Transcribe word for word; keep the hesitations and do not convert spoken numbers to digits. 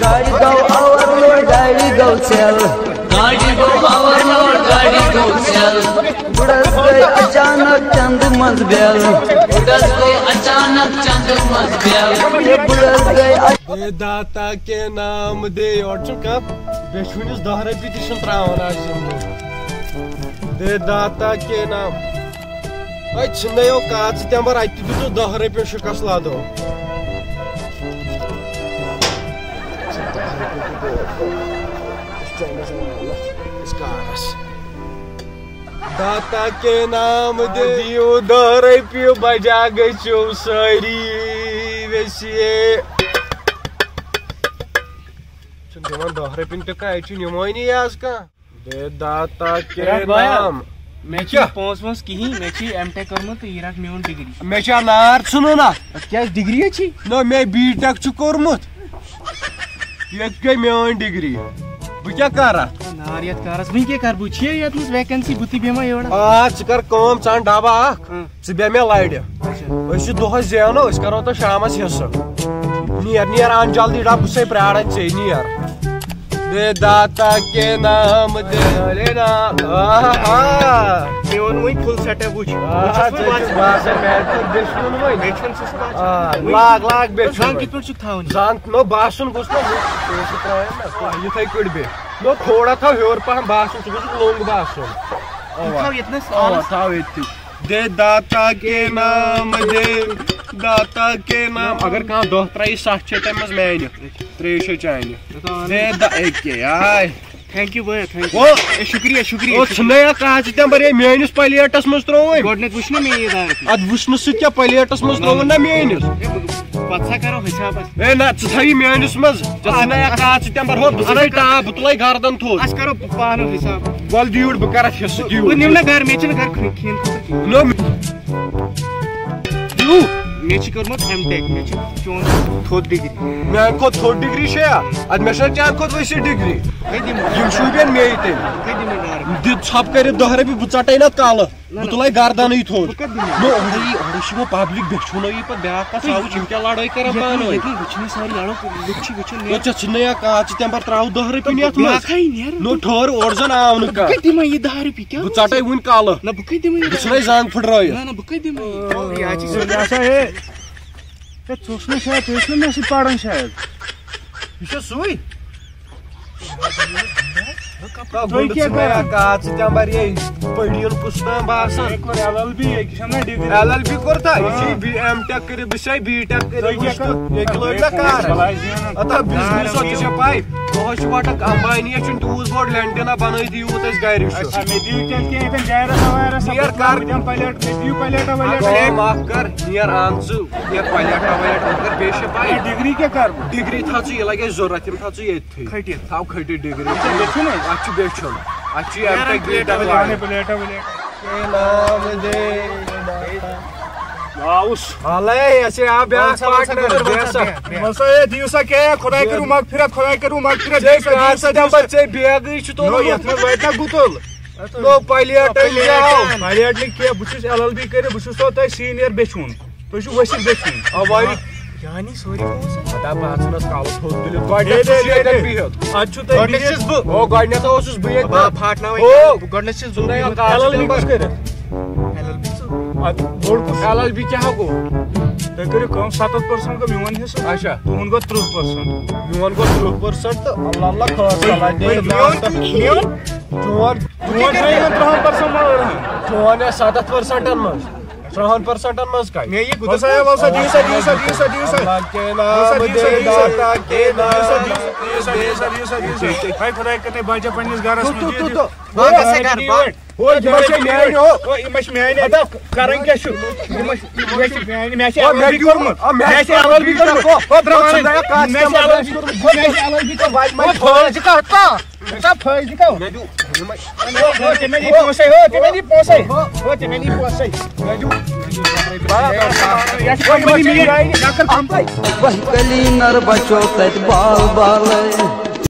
گاڑِ گوٚو اوورلوڈ، گاڑِ گوٚو سیل۔ گاڑِ گوٚو اوورلوڈ، گاڑِ گوٚو سیل۔ بُڈس گٔے اچانک چندٕ منٛز بیل۔ بُڈس گٔے اچانک چندٕ منٛز بیل۔ ہے، بُڈس گٔے اچ- اے داتا کے نام دے، یورٕ چھُنہٕ کانٛہہ بیٚچھوٕنِس دَہ رۄپیہِ تہِ چھُنہٕ ترٛاوان آز زِندٕ۔ دے داتا کے نام۔ أتۍ ژھٕننَے یو کاژٕ تٮ۪مبر، اَتہِ تہِ دیُتُس دَہ رۄپیہِ شِکَس لَدو۔ داتا کے نام دِیِو دَہ رۄپیہِ، بجا گٔژھِو سٲری ویسے۔ چھُنہٕ دِوان دَہ رۄپیَن تہِ کانٛہہ، اَتہِ چھُ نِوٲنی آز کانٛہہ۔ دے داتا کے رٹ بایا، نام۔ مےٚ چھِ کیٛاہ؟ پونٛسہٕ وونٛسہٕ کِہیٖنۍ، مےٚ چھِ ایم ٹیک کوٚرمُت تہٕ یہِ رٹ میون ڈگری۔ مےٚ چھا نار ژھٕنُن اَتھ؟ اَتھ کیٛازِ ڈگری چھِ؟ نہ، مےٚ بی ٹیک چھُ کوٚرمُت۔ ییٚتہِ گٔے میٲنۍ ڈگری۔ بہٕ کیٛاہ کَرٕ اَتھ؟ نار یَتھ کارَس، وٕنۍ کیٛاہ کَرٕ بہٕ؟ چھِ یَتھ منٛز ویکَنسی، بہٕ تہِ بیٚہمہ یورٕ۔ آ، ژٕ کَر کٲم، ژٕ اَن ڈَبہٕ اَکھ۔ اۭں۔ ژٕ بیٚہہ مےٚ لَرِ۔ اچھا۔ أسۍ چھِ دۄہَس زینو، أسۍ کَرو تۄہہِ شامَس حِصہٕ۔ نیر، نیر، اَن جلدی ڈَبہٕ، بہٕ چھُسَے پرٛاران ژے، نیر۔ دے داتا کے نام دے۔ ارے نا، آہا۔ مےٚ اوٚن وۄنۍ فُل سیٹ اپ، وٕچھ۔ آ، وٕچھ، ژٕ چھُس وۄنۍ چھُکھ باسان میانہِ کھۄتہٕ بیٚچھُن وۄنۍ۔ بیٚچھُن چھُس بہٕ باسان۔ آ، وۄنۍ لاگ، لاگ بیٚچھُن زنٛگ وۄنۍ۔ کِتھ پٲٹھۍ چھُکھ تھاوُن؟ زنٛگ نہٕ باسُن گوٚژھ نہ، یہِ چھُ ترٛاوان نہ۔ آ، یِتھَے کٲٹھۍ بیٚہہ۔ نہ، تھوڑا تھاو ہیوٚر پہم باسُن، ژٕ گوٚژھُکھ لوٚنٛگ باسُن۔ یہِ اَوا۔ تھاو ییٚتنَس اَوا، آلَس۔ تھاو ییٚتھی۔ دے داتا کے نام دے، داتا کے نام۔ اگر کانٛہہ دَہ ترٛایہِ، سَتھ چھِ تَمہِ منٛز میانہِ، ترٛیٚیہِ چھِ چانہِ۔ دے دا-، اے کے، آے۔ تھینک یو بھیا، تھینک یو۔ او، اے، شُکریہ، شُکریہ، او، شُکریہ۔ ژھٕنَے اکھ کَتھ، ژٕ تَمہِ پَتہٕ ہے میٲنِس پلیٹَس منٛز ترٛووُن۔ گۄڈٕنٮ۪تھ وٕچھ نہ مےٚ یہِ دارِ۔ اَدٕ وٕچھنہٕ سۭتۍ کیٛاہ پلیٹَس منٛز ترٛووُن نہ میٲنِس؟ ہے، بہٕ، پَتہٕ سا کَرو حِساب اَتھ۔ اے نہ، ژٕ تھاو یہِ میٲنِس منٛز۔ ژےٚ ژھٕنَے اکھ کَتھ، ژٕ تَمہِ پَتہٕ ہُہ، بہٕ اَدٕ ژھٕنَے کَرو ٹاپ، بہٕ تُلَے گردن تھوٚد۔ اَسہِ کَرو پانہٕ حِساب۔ وَلہٕ دِیوٗٹھ، بہٕ کَرٕ اَتھ حِصہٕ، دِیوٗٹھ۔ بہٕ نِمہٕ نہ گَرٕ، مےٚ چھِنہٕ گَرٕ کھٮ۪ن، کھٮ۪ن خٲطرٕ کِہیٖنۍ۔ نو۔ یوٗ۔ مےٚ چھِ کٔرمٕژ ایم ٹیک، مےٚ چھِ چون تھوٚد ڈگری۔ میٛانہِ کھۄتہٕ تھوٚد ڈگری چھےٚ یا؟ اَدٕ مےٚ چھےٚ چانہِ کھۄتہٕ ؤسِتھ ڈگری۔ کَتہِ دِمو؟ یِم شوٗبٮ۪ن مے تیٚلہِ۔ کَتہِ دِمو ڈار؟ دِ ژھۄپہٕ کٔرِتھ دَہ رۄپیہِ، بہٕ ژَٹَے نہ اَتھ کَلہٕ۔ نہ، بہٕ نہ۔ تُلَے گردَنٕے تھوٚد۔ بہٕ کَتہِ دِمو؟ نو، اورَے یی، اورَے چھِ یِوان پبلِک، بیٚچھُن یی پَتہٕ بیٛاکھ کَتھ، ژٕ وٕچھ یِم کیٛاہ لڑٲے کَران ییٚتہِ پانہٕ نہٕ، ؤنۍ۔ ییٚتہِ نہٕ، ییٚتہِ چھِنہٕ سٲری لڑو، لُکھ چھِ وٕچھان مےٚ۔ نہ، ژےٚ ژھٕننے اکھ کَتھ، ژٕ تَمہِ پَتہٕ ترٛاو دَہ رۄپیہِ نِتھ منٛز۔ بیٛاکھ ہاے نیر۔ نو، ٹھٔہر، اورٕ زَن آو نہٕ بہٕ کانٛہہ۔ کَتہِ دِمہٕ یہِ دَہ رۄپیہِ؟ کیٛاہ بہٕ ژَٹَے وٕنہِ کَلہٕ۔ نہ، بہٕ کَتہِ دِمہٕ یہِ؟ بہٕ ژھٕنَے زنٛگ پھٕٹرٲیِتھ۔ نہ، نہ، بہٕ کَتہِ دِمہٕ یہِ؟ یہِ ہا چھِ یہِ ہسا ہے، ہے، ژٕ اوس نہٕ شاید، ژٕ ٲسۍ نہٕ مےٚ سۭتۍ پَران شاید۔ یہِ چھا سُے؟ تُہۍ کیٛاہ کران؟ کَتھ ژٕ تہِ اَمبَر یے پٔڑیُن کُس تام باسان۔ یہِ کوٚر ایل ایل بی، یہِ چھَنہ ڈگری؟ ایل ایل بی کوٚر تہ، یہِ چھُ بی ایم ٹیک کٔرِتھ، بہٕ چھُسے بی ٹیک کٔرِتھ، تُہۍ کیٛاہ وٕچھ تہٕ کر-، ییٚکہِ لٲگۍ نہ کار۔ بلاے زینان۔ اَتھ ہا بِزنِس، ژےٚ چھےٚ پَے، دۄہَس چھُ وَٹان، امبانی یَس چھُنہٕ تیوٗت بوٚڑ لینٹینا بَنٲیِتھ یوٗت اَسہِ گَرِ چھُ۔ اچھا، مےٚ دِیِو تیٚلہِ کینٛہہ ییٚتٮ۪ن جایرَس وایرَس، یَپٲرۍ یَر کَر۔ ترٛاوٕ بہٕ تِم پلیٹ، مےٚ دِیِو پلیٹا ولیٹا۔ اَکھ کٲم اَکھ کر، نیر اَن ژٕ، نیر پلیٹا ولیٹا، مگر بیٚیہِ چھےٚ پَے۔ یہِ ڈگری کیٛاہ کَرٕ بہٕ؟ ڈگری تھاو ژٕ، یہِ لَگہِ اَسہِ ضوٚرَتھ، یِم تھاو ژٕ ییٚتہِ۔ کھٔٹِتھ۔ تھاو کھٔٹِتھ ڈگری۔ اَتھ چھُ بیٚچھُن اَسہِ۔ اَتھ چھُ بیٚچھُن۔ اَتھ چھُ یہِ یارٕ اَمہِ پٮ۪ٹھ پلیٹہٕ بیٚیہِ ولیٹہٕ، ٹَکران۔ پلیٹہٕ ولیٹہٕ۔ اے نام دے۔ آوُس۔ اَلَے، اَسے آو بیٛاکھ وَل سا، وَل سا، پارٹنر، گُتُل، وَل سا، بیٚیہِ سا۔ بیٚیہِ۔ وَل سا، ہے، دِیِو سا کیک، خۄداے کٔرِو مغفرت، خۄداے کٔرِو مغفرت، ژےٚ دِیِو سا، دِیِو کَتھ سا، دِیِو سا۔ دَپان، ژےٚ بیگٕے چھُ نو، تُلمُت۔ یَتھ منٛز واتہِ نا گُتُل۔ نو، پلیٹ أنۍ زِ ہاو۔ پلیٹ نہٕ کینٛہہ، بہٕ چھُس ایل ایل بی کٔرِتھ، بہٕ چھُس سو تۄہہِ سیٖنیر بیٚچھُن۔ تُہۍ چھِو ؤسِتھ بیٚچھُن۔ اَوَے۔ یعنی سورُے گوٚو سا؟ خۄدا پاژھنَس کالَس تھوٚد تُلِتھ۔ گۄڈٕنٮ۪تھ دے، اوسُس دے، ییٚتٮ۪ن دے۔ بِہِتھ۔ اَتھ چھُ تۄہہِ گۄڈٕنٮ۪تھ بِہِتھ۔ چھُس بہٕ۔ او، گۄڈٕنٮ۪تھ اوسُس بہٕ ییٚتہِ۔ بہٕ پھاٹناوَے۔ او۔ بہٕ گۄڈٕنٮ۪تھ چھُس بہٕ۔ ژٕ نَے آو کَتھ ایل ایل بی کَتھ۔ کُس کٔرِتھ؟ ایل ایل بی ژٕ۔ اَدٕ بوٚڑ کُس؟ ایل ایل بی کیٛاہ گوٚو؟ تُہۍ کٔرِو کٲم، سَتَتھ پٔرسَنٛٹ گوٚو میون حِصہٕ۔ اچھا۔ تُہُنٛد گوٚو تٕرٛہ پٔرسَنٛٹ۔ میون گوٚو تٕرٛہ پٔرسَنٹ تہٕ اللہ اللہ خٲر صلاح دے۔ میون، میون؟ چون۔ چون چھُ یِوان تٕرٛہَن پٔرسَنٛٹ منٛز۔ چون یا سَتَتھ پٔرسَنٛٹَن منٛز۔ ترٛہَن پٔرسَنٹَن منٛز کَتہِ؟ مےٚ یہِ گُتُل سا، وَل سا، دِیِو سا، دِیِو سا، دِیِو سا، دِیِو سا۔ اللہ کے نام دے، داتا کے نام دے۔ ہے، خۄداے کٔرِنَے بَچَن پنٛنِس گَرَس تو، منٛز تو، دِیِو، تو، دِیِو۔ تو۔ باقٕے سا کَر، باقٕے۔ ہو، یہِ ما چھِ میٛانہِ، ہو۔ ہو، یہِ ما چھِ میٛانہِ۔ اَدا، کَرَن کیٛاہ چھُ؟ یہِ ما چھِ، یہِ ما چھِ میٛانہِ، مےٚ چھِ ہو، ایل ایل بی مےٚ کوٚرمُت۔ آ، مےٚ مےٚ چھِ ایل ایل بی کوٚرمُت۔ ہو، برٛونٛہہ ژٕ نَے کَتھ مےٚ چھِ ایل ایل بی کوٚرمُت۔ مےٚ چھِ ایل ایل بی کوٚرمُت۔ وَتہِ ما ہو، چھِ فٲیدٕ کَتھ؟ ژٕ کَتھ فٲیدٕ کَتھ؟ مےٚ دیُت۔ ہو، تِمَن یی پونٛسَے، ہو، تِمَن یی پونٛسَے۔ ہو، تِمَن یی پونٛسَے۔ مےٚ دیُت۔ یَتھ چھِ کَمپٔنی میٛٲنۍ۔ وۄنۍ کٔلیٖنَر بَچو تَتہِ بال بالَے۔